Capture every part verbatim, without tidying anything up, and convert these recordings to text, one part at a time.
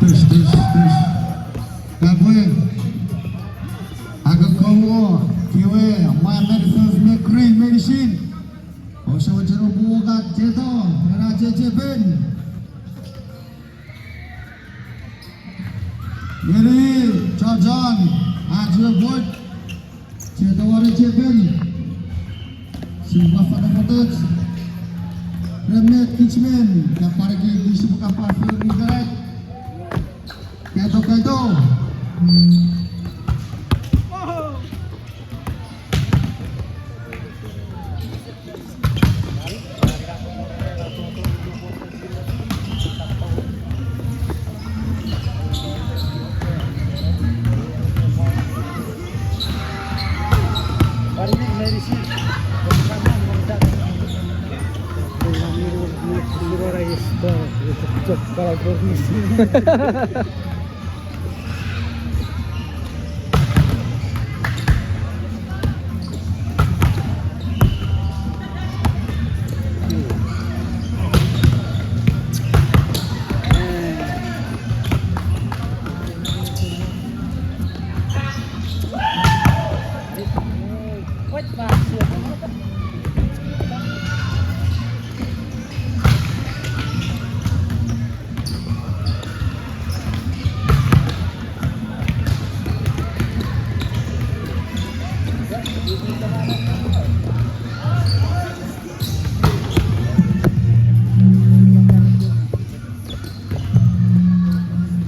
Tus, tus, tus. Kapwe. Akokkowo, kewe, mwan meinisin me green meinisin. Ouse mochen oupwe wokak cheto, ena chechepen. Ngeni, chochon, ach we vote. Cheto ware chepen. Sipwe fanafotoch. Remet kichmeni, kapare ki, sipwe kapare fori karet. Kaito, kaito.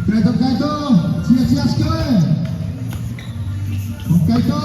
Kaito, kaito, sia, sia, sia. Kaito.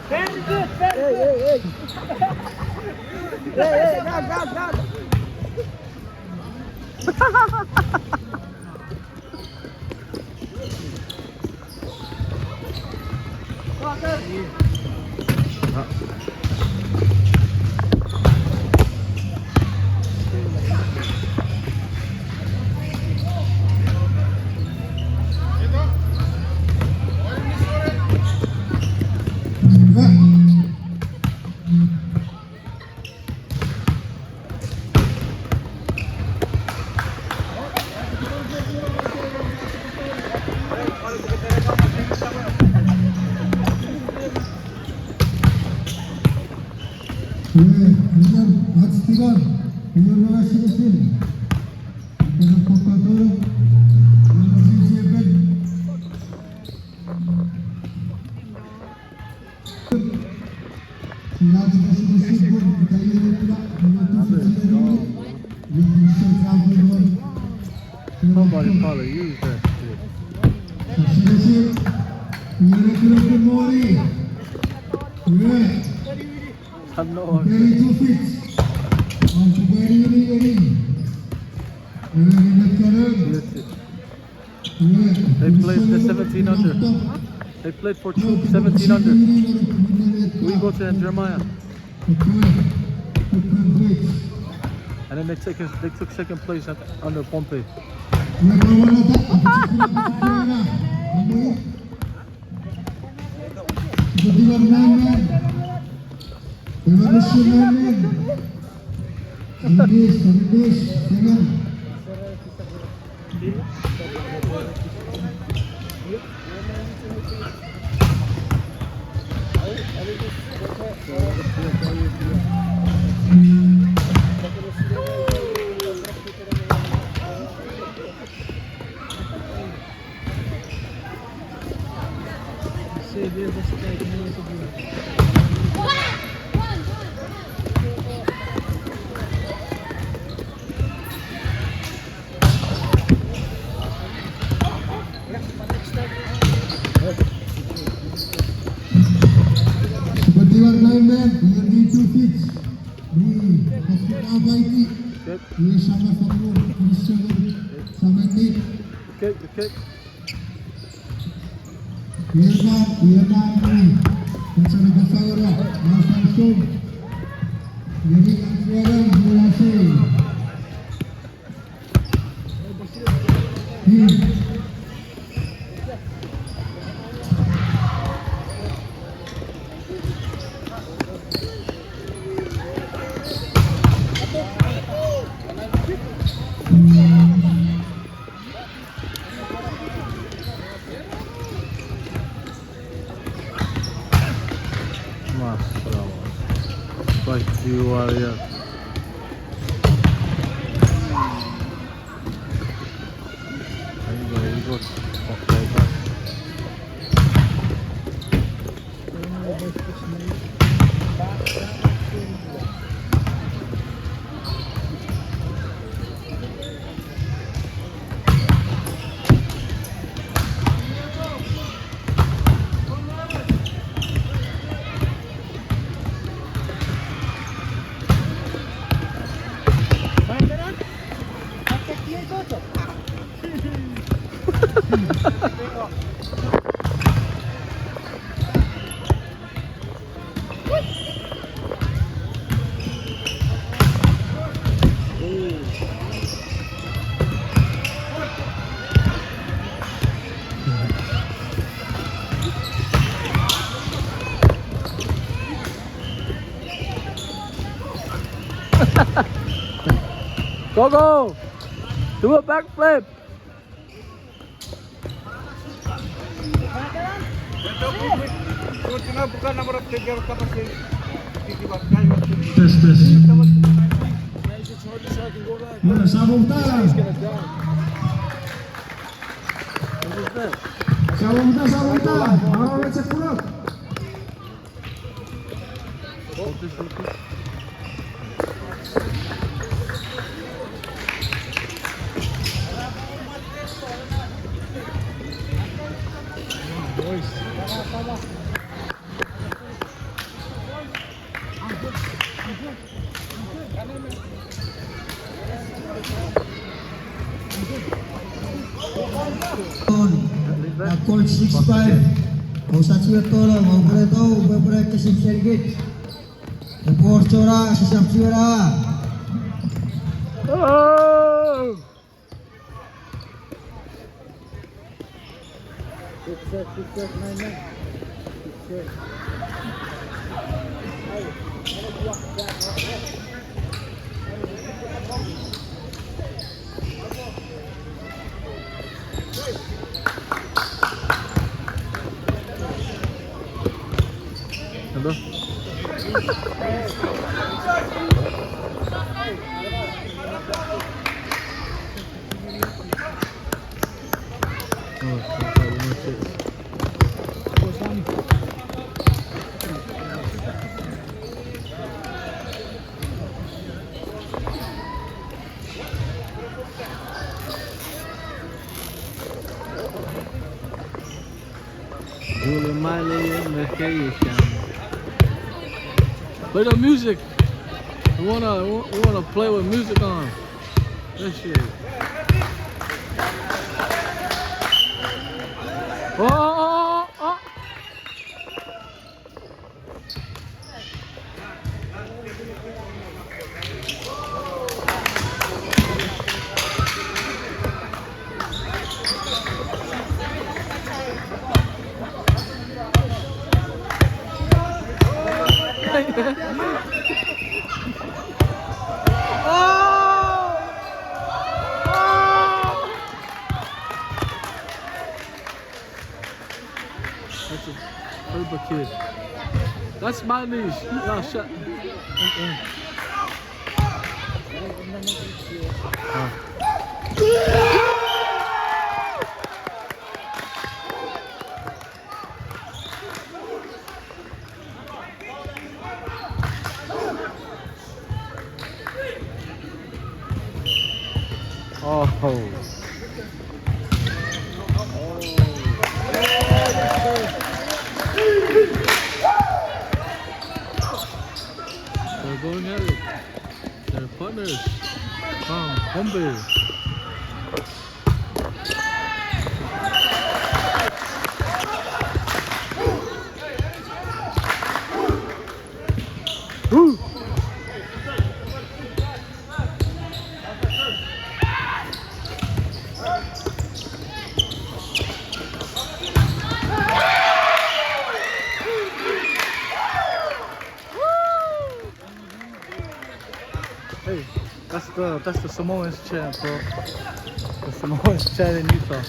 Very good, very good. Hey, hey, hey, guard, guard, guard. Somebody probably used that shit. I know. They played the seventeen under. They played for Troop seventeen under. Uiboch and Jeremiah. And then they took, they took second place at, under Pohnpei. Good. Good kick. Mas, bravo. Fight you, warrior. Ayo, ayo, ayo. Oke, oke. Go, go! Do a backflip! Test, test. Sapung ta. Sapung ta, sapung ta. Ara, ara, check it out. Akol six five. Ousap chiwen tonong, oupwe tou, oupwe pwene kesin senikit. Epwe wor chon a, sisap chiwen a. Oh! Good set, good set, my man. Good set. Hello? Oh, that's how you want it. Julie Miley and the Haitian. Play the music. We wanna, we wanna play with music on. That shit. Oh, oh, oh, oh. That's a Herba kid. That's my niece. No, shut. Uh-uh. Oh. Oh. They're going at it. They're partners. Come, hombre. Hey, that's the, that's the Samoans chant, bro. The Samoans chant in Utah.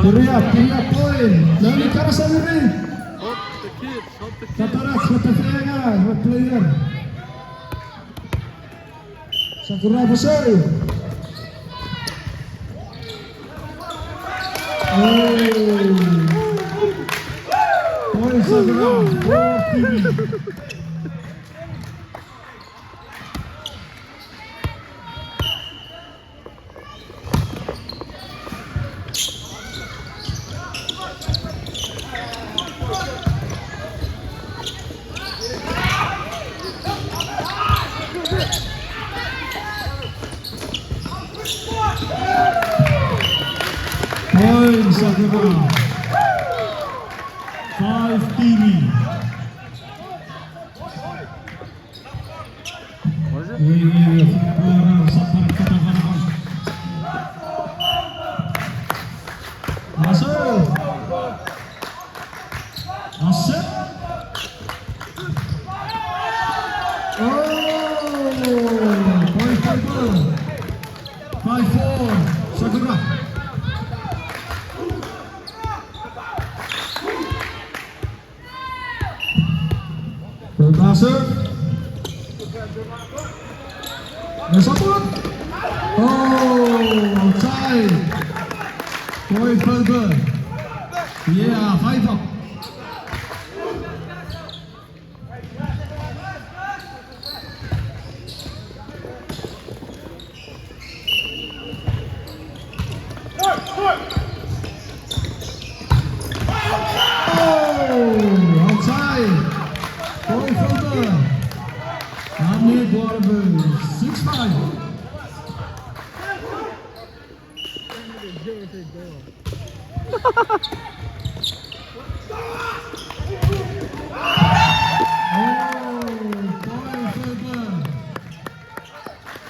Hurry up, hurry up, boy. Let me carry some of it. Help the kids, help the kids. Tatarak, Tatarak, player. Sakura Pasai. Oi, Sakura, four three. Point, Sakura. Five three. What is it? Ei, ei, ei, Sakura, Sakura, Sakura. Ase. Ase. Oh, point, point, point. Five four, Sakura. Good pass. Yes, up. Oh, outside. Boy, further. Yeah, five up. Oh, outside. Point for the Army Border, six five. Oh, point for the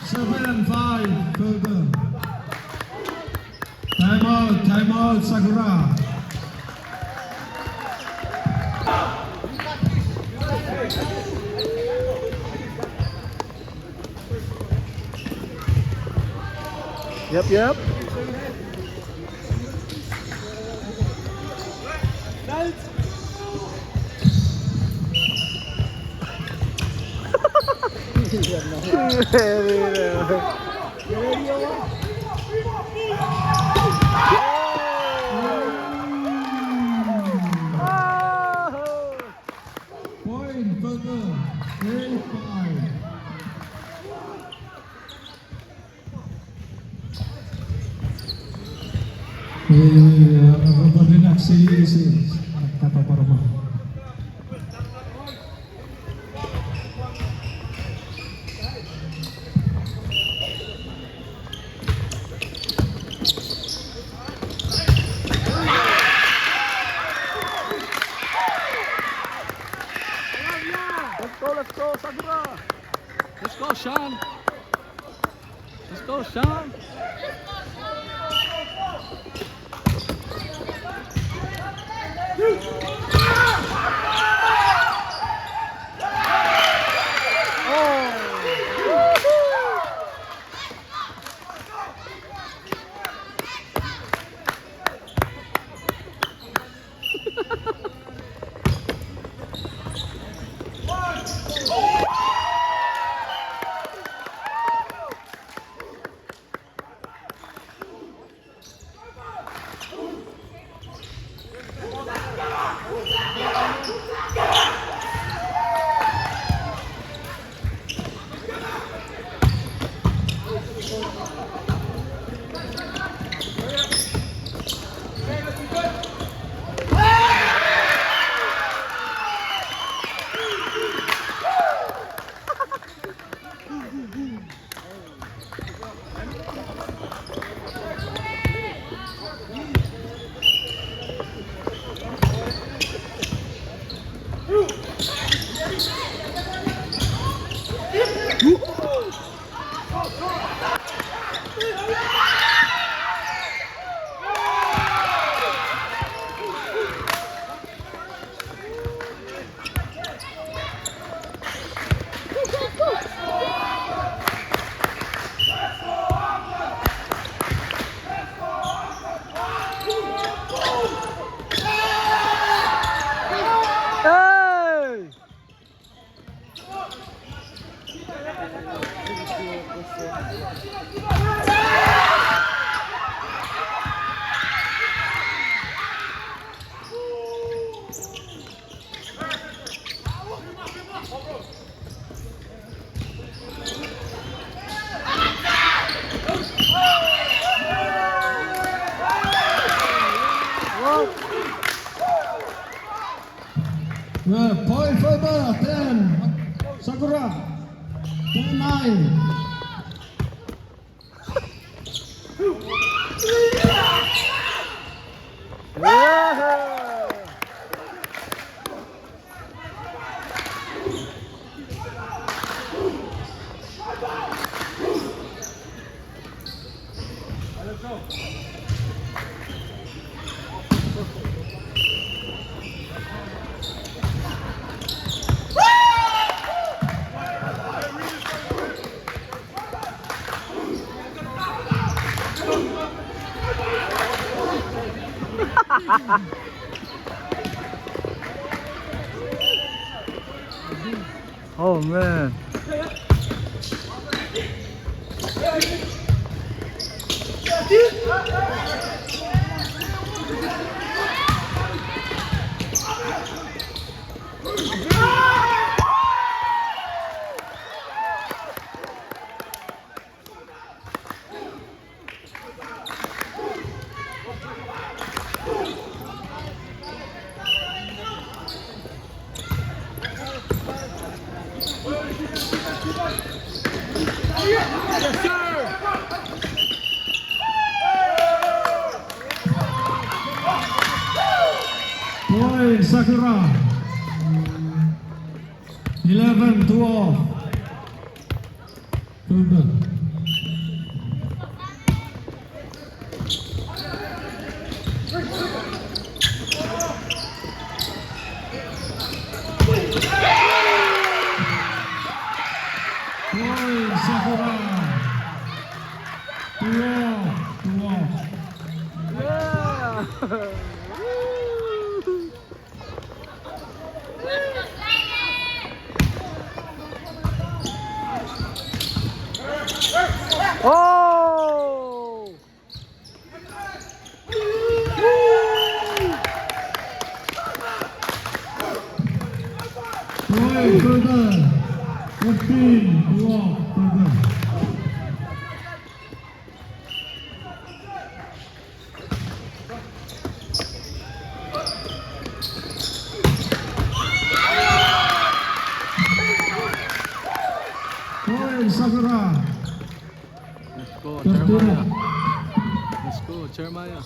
Seven five, Purple. Time out, time out, Sakura. Yep, yep. Point for the eight five. Ei, ei, ei, a, a, a, relax, ei, ei, ei, a, kata parma. Let's go, let's go, Sakura. Let's go, Sean. Let's go, Sean. Uh, point for the ten. Sakura. Ten nine. Oh, man. Yes, sir. Point, Sakura. Eleven twelve. Further. Point, Sakura. Two all, two all. Yeah. Oh! Point, Further. Fifteen, two all, Further. Point, Sakura. Let's go, Jeremiah. Let's go, Jeremiah.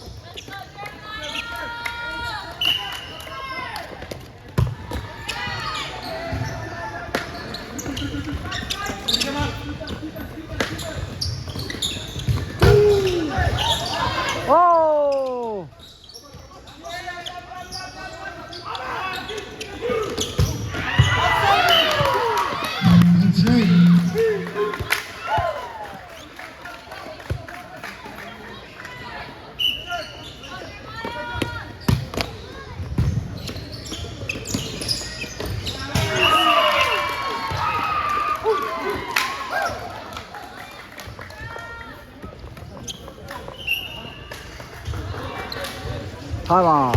Oh! That's right. Timeout.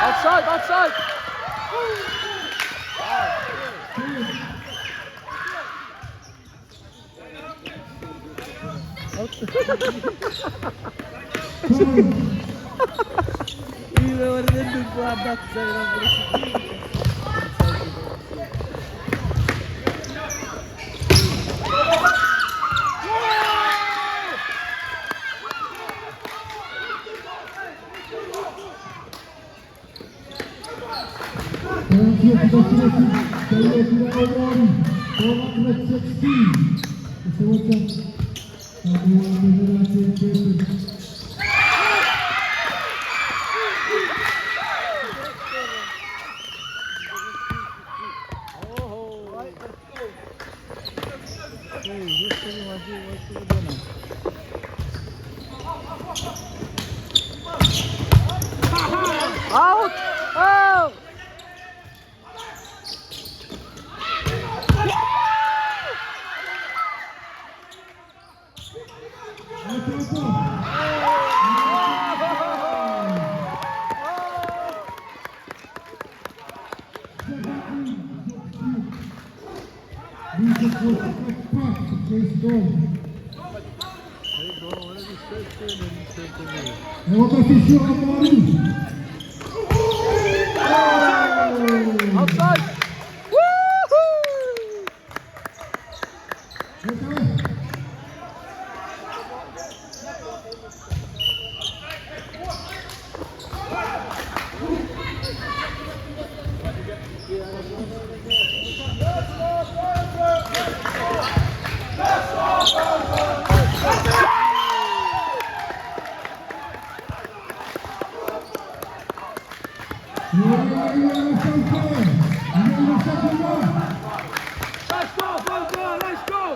Outside, outside. Out! Out! Outside. Woohoo! Let's go, let's go, let's go!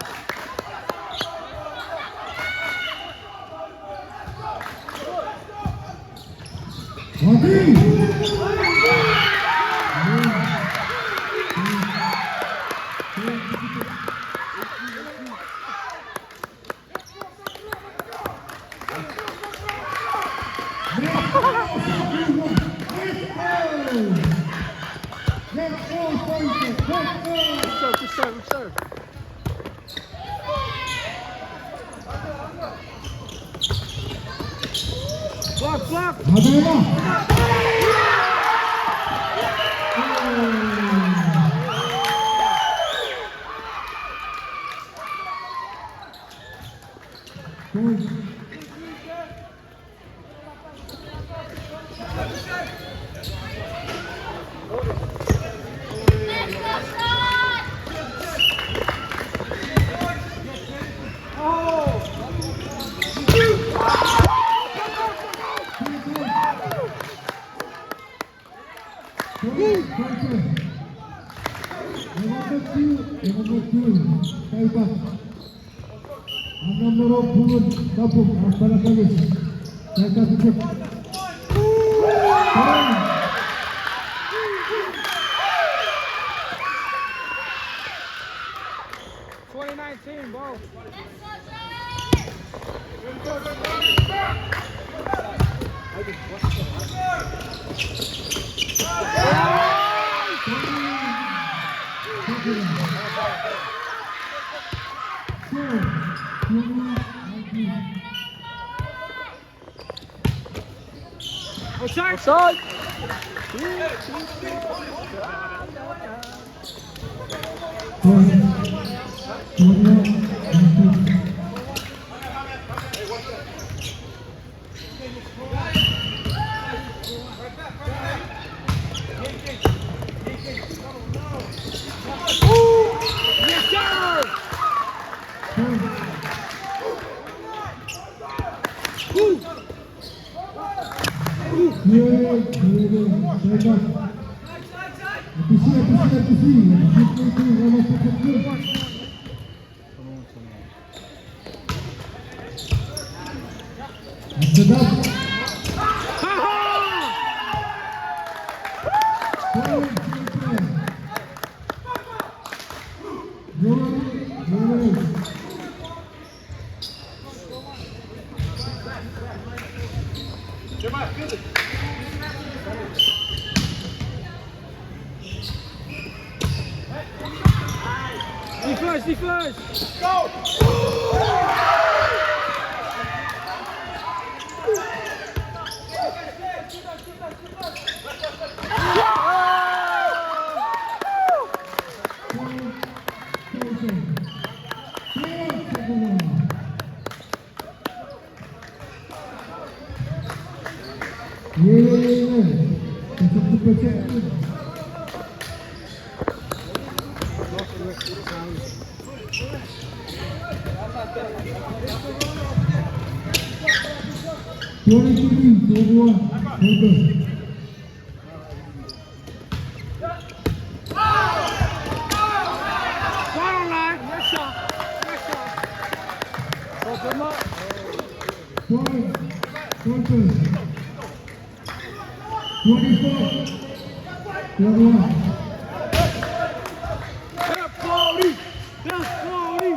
Good serve, good serve, good serve. Block, block. Twenty nineteen, bro. Offside. Offside. Defense, defense! Twenty-three, twenty-one, twenty-two. Foul line. Yes, sir. Yes, sir. Open up. Point. Point. Twenty-four. Twenty-one. That's forty. That's forty.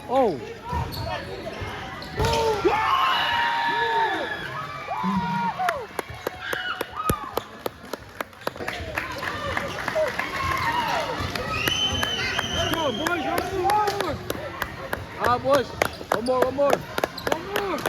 Oh. Come on, boys, one more, one more. Ah, boys, one more, one more. One more.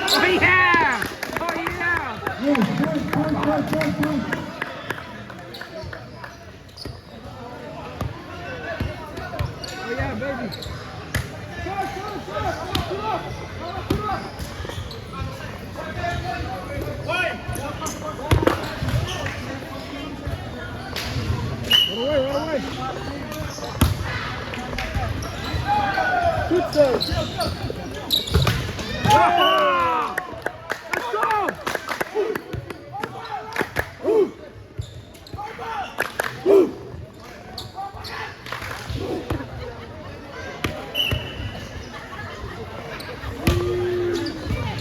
Oh, yeah! Oh, yeah! Oh, yeah, baby. Run away, run away. Good save. Ah! Let's go!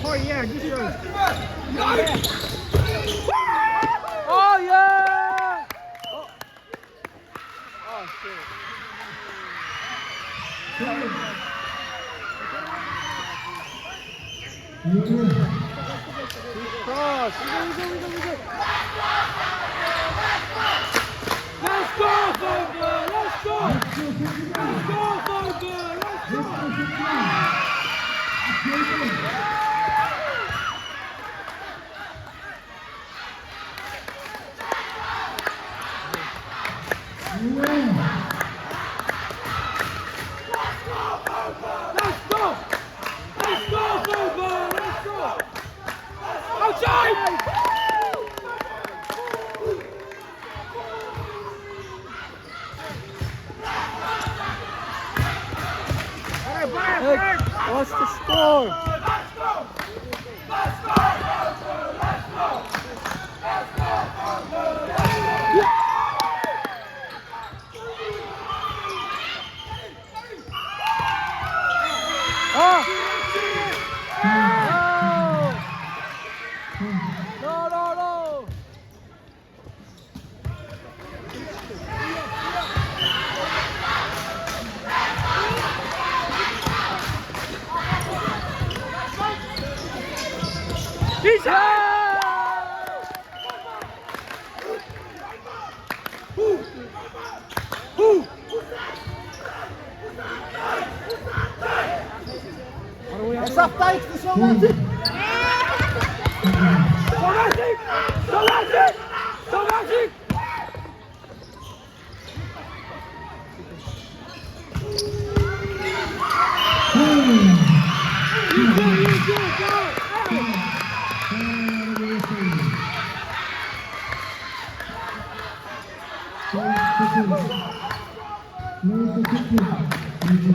Oh, yeah, good job. Oh, yeah! Oh. Oh, shit. Cross. Let's go, Volker! Let's go! Let's go, Volker! Let's go! Let's go! Let's go, Volker! Let's go! Outside! Hey, what's the score? Ah! No! No, no, no! Esap tait, Somatic! Somatic! Somatic!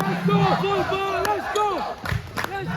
Let's go, Volker! Let's go! Let's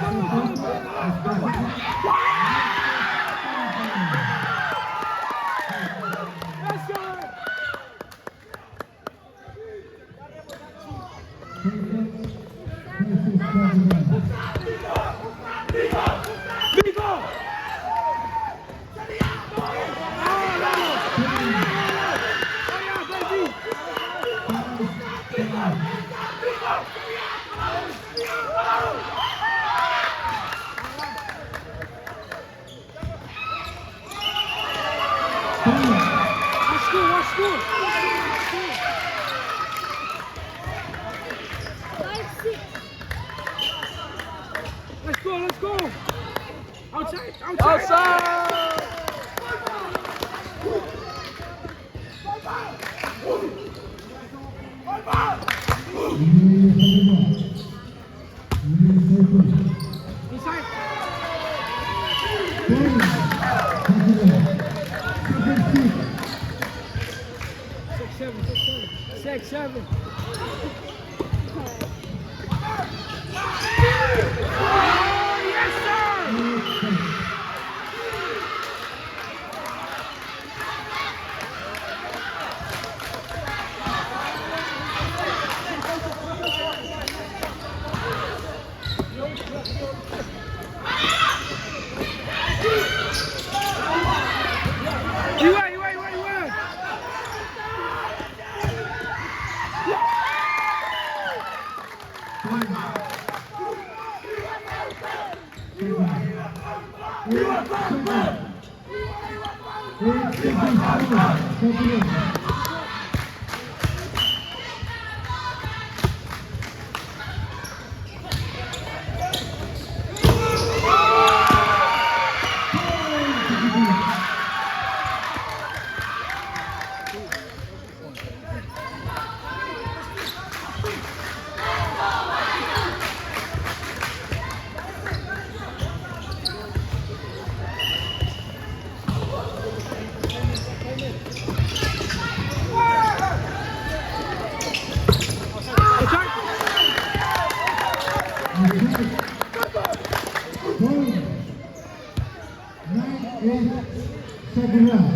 Let's go, let's go. Outside, outside. Outside. Inside. Six, seven, six, seven. Six, seven. Oh, yes, sir! Iwe, iwe, iwe, iwe. Nine eight, second round.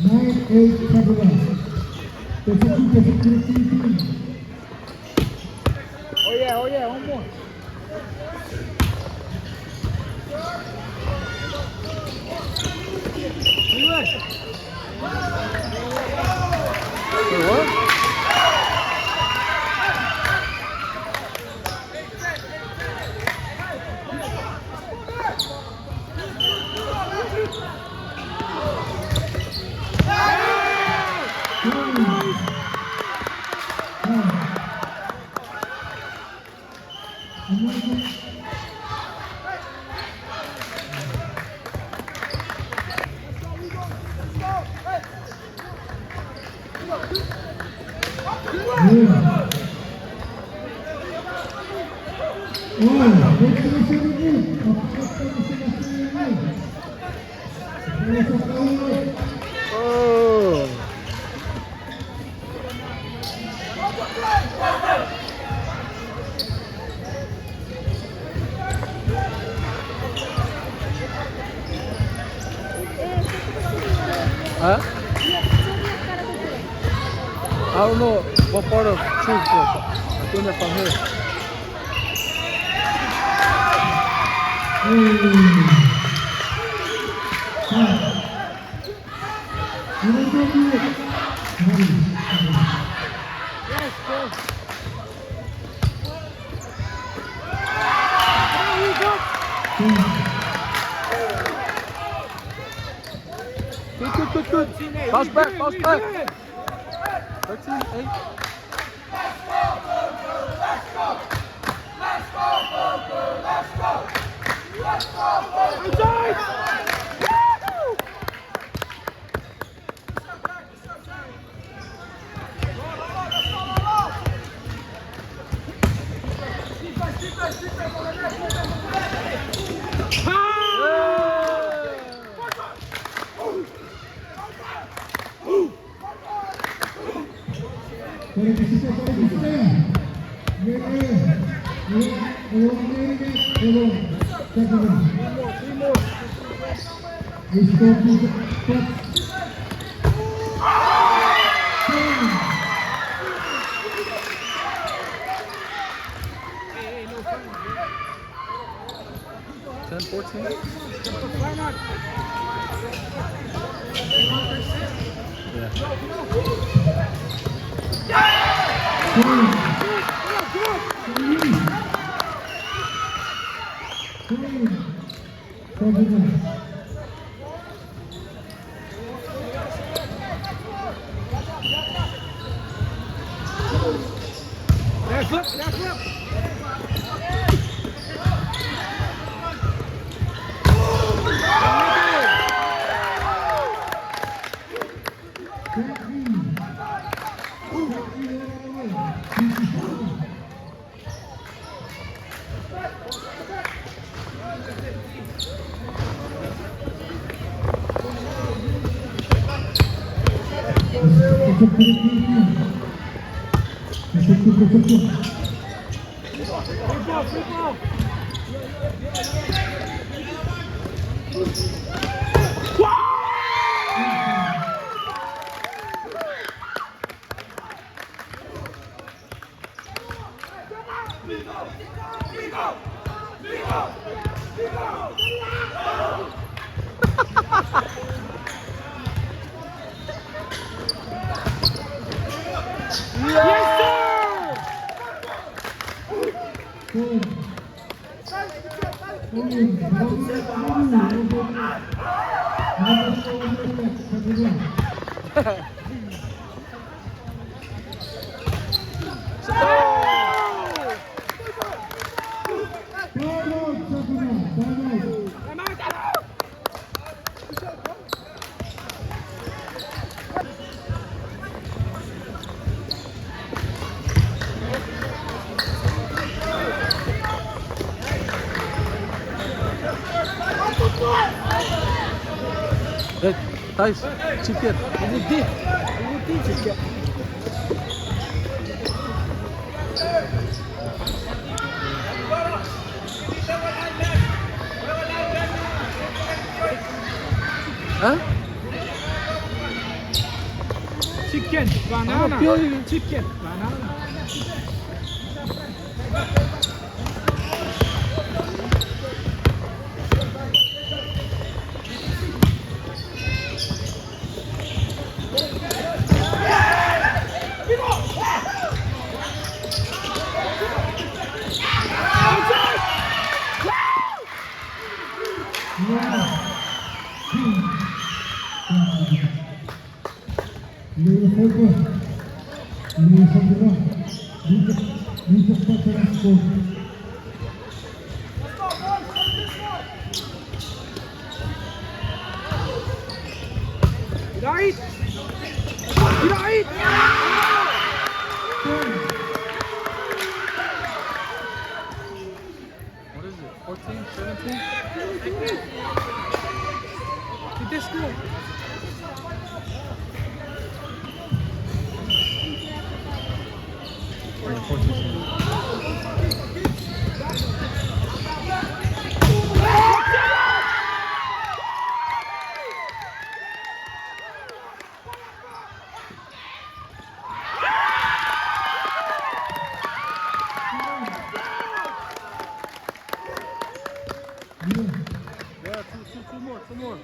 Nine eight, second round. Defensive, defensive, defensive. Oh yeah, oh yeah, one more. Wait, what? Oh. Huh? I don't know what part of Shreveport. I think that's from here. Good, good, good, good. Bounce back, bounce back. Thirteen, eight. Ten fourteen? Yeah. Left foot, left foot. Hey, guys, chicken. Chicken. Huh? Chicken, banana. Chicken, banana. Right! Right! What is it? Fourteen, seventeen? Did they score? Or fourteen, seventeen. Yeah, two, two, two more, two more.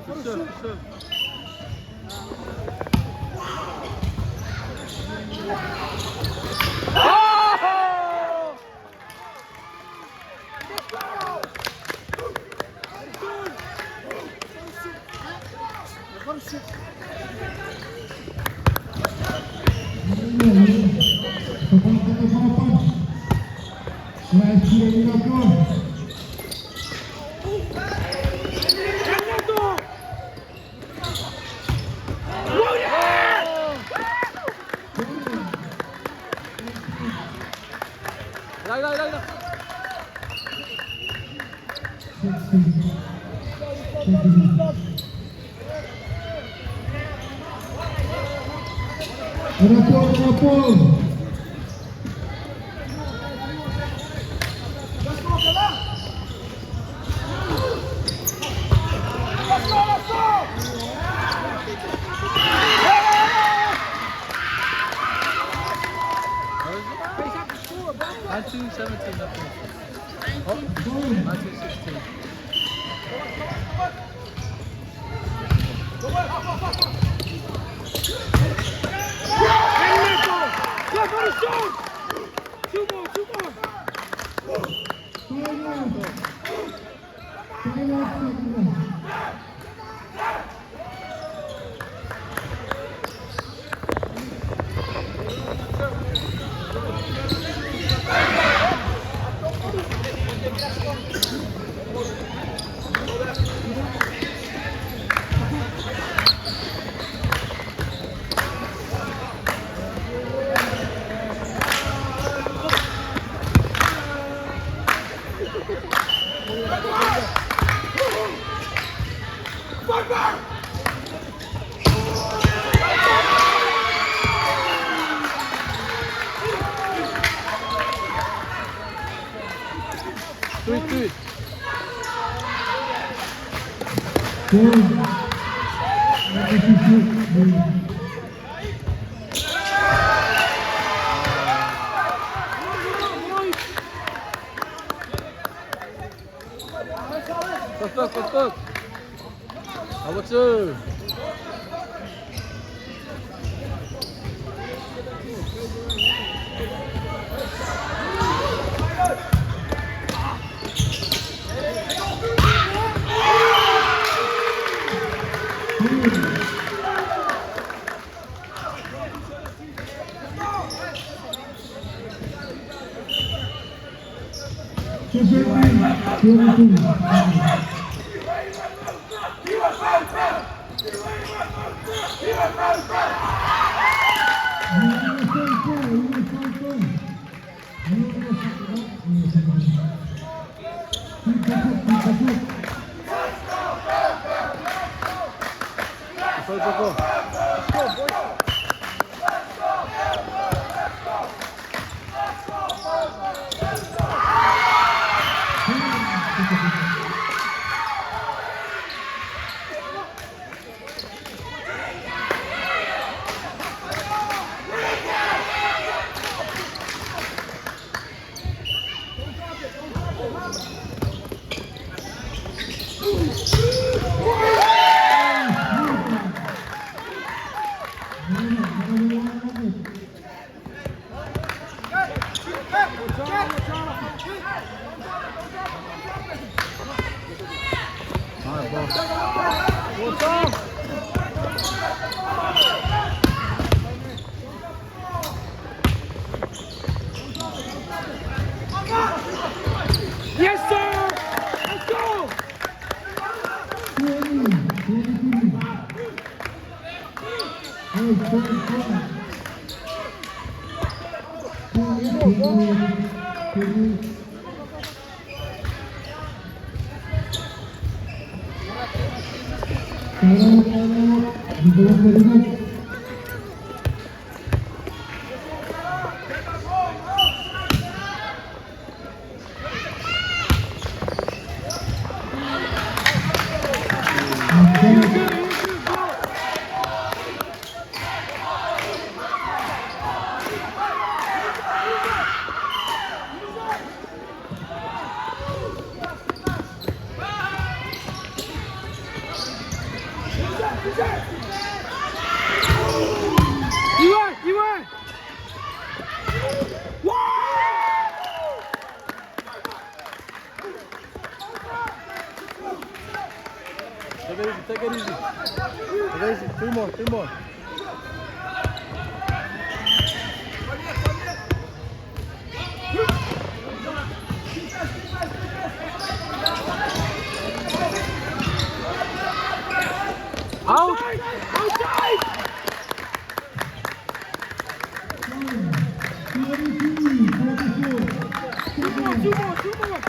For sure, for sure. Oh! Seventeen, I think. Oh, nineteen sixteen. Go for the shot! Two more, two more! Tui, tui. Fok, fok, fok, fok. Awotsu. Yes, sir! Let's go! Iwe, iwe. Take it easy, take it easy. Take it easy. Three more, three more. Out! Outside! Two more, two more, two more!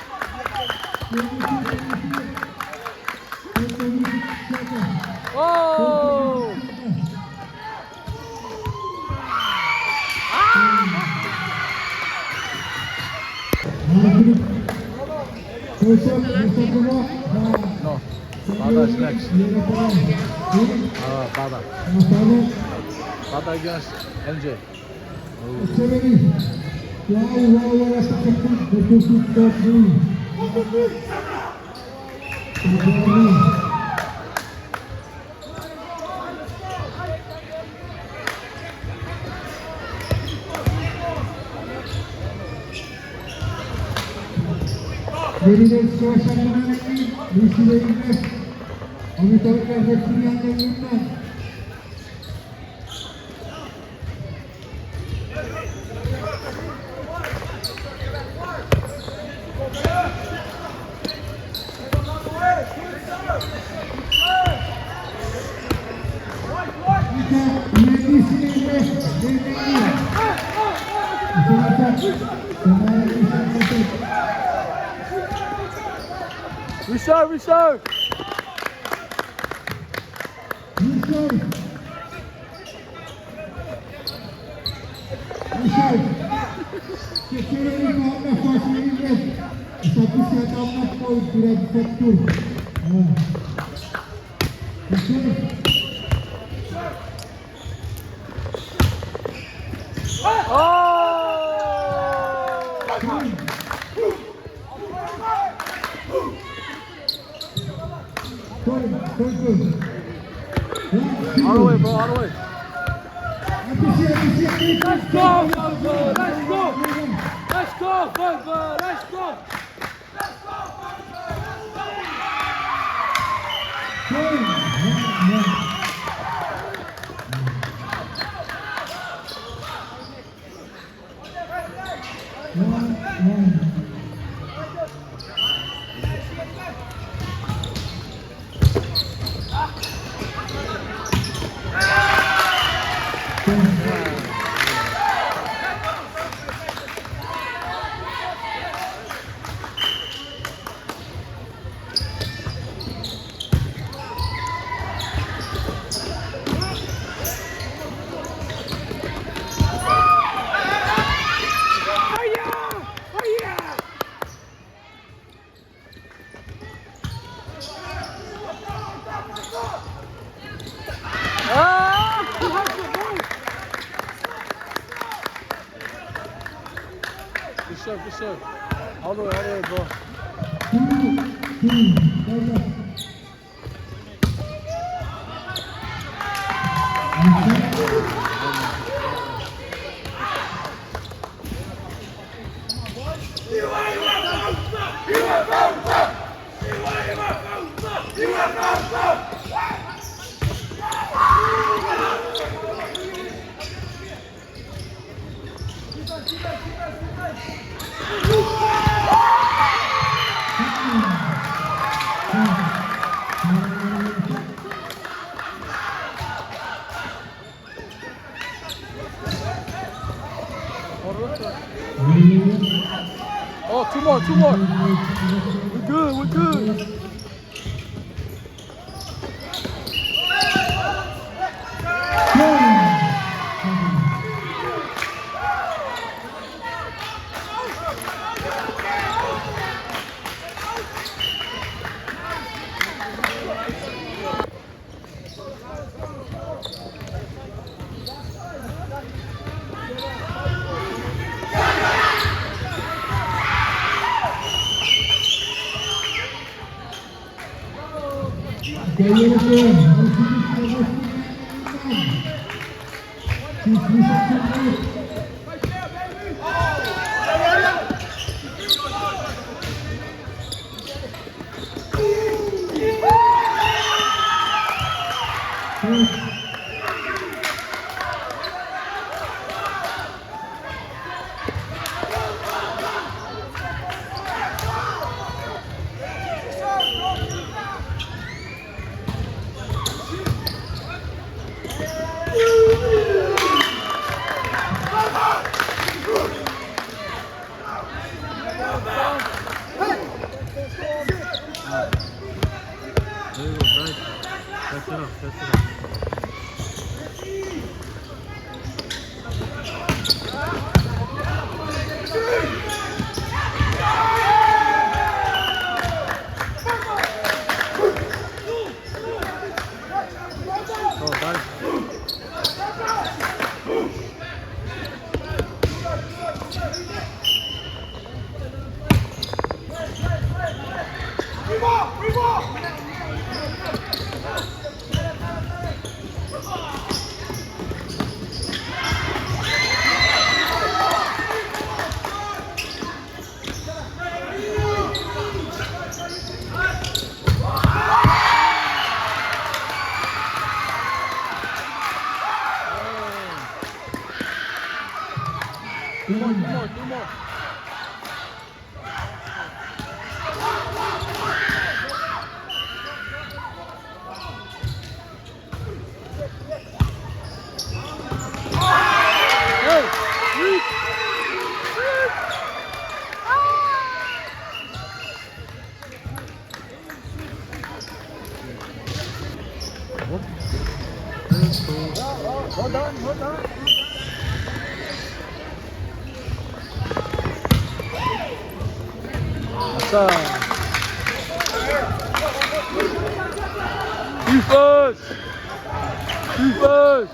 Oh! No, Bata is next. Uh, Bata. Bata against M J. Oh. Reserve, reserve. All the way, bro, all the way. Let's go, Fogo, let's go. Let's go, Fogo, let's go. For sure, for sure. All the way, all the way, bro. Oh, two more, two more. We're good, we're good. Two more, two more, two more. Hey! Hold on, hold on. Defense! Defense!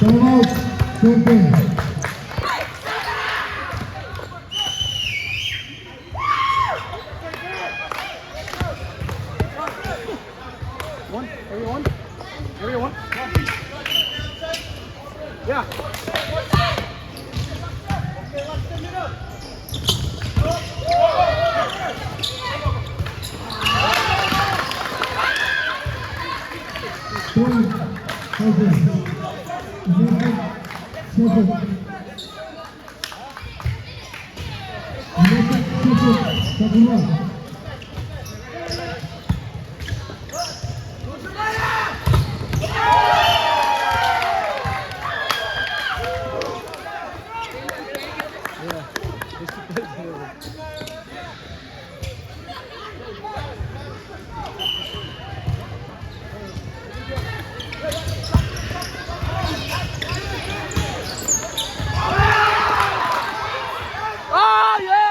Time out. Champion. One, everyone. Everyone. Yeah. Oh, yeah!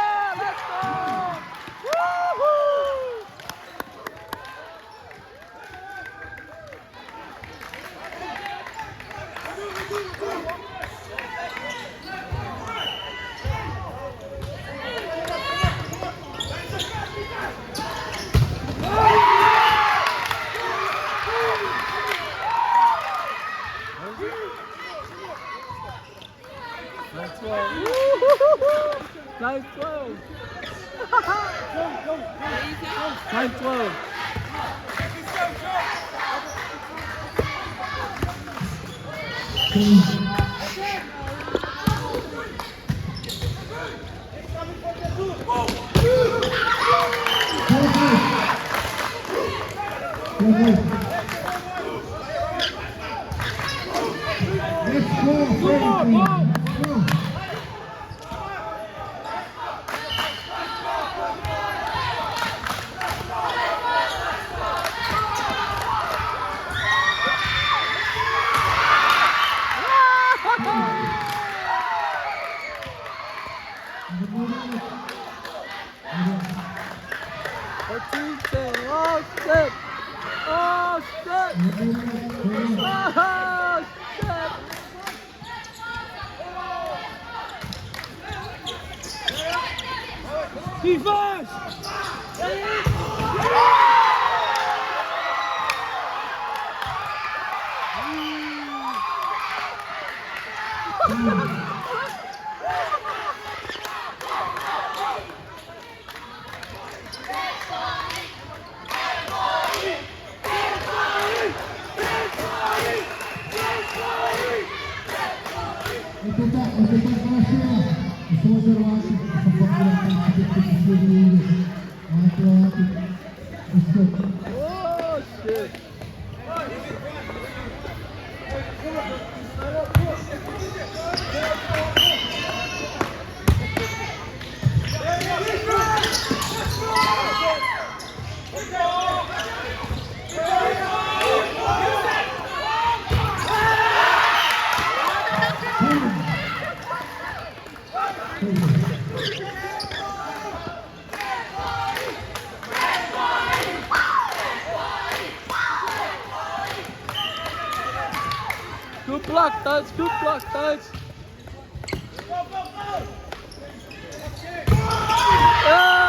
Let's go! Woohoo! Nice throw. Nice throw. Nice throw. Oh, shit! Oh, shit! Defense! Oh, shit. Good block, Dutch. Good block, Dutch. Oh!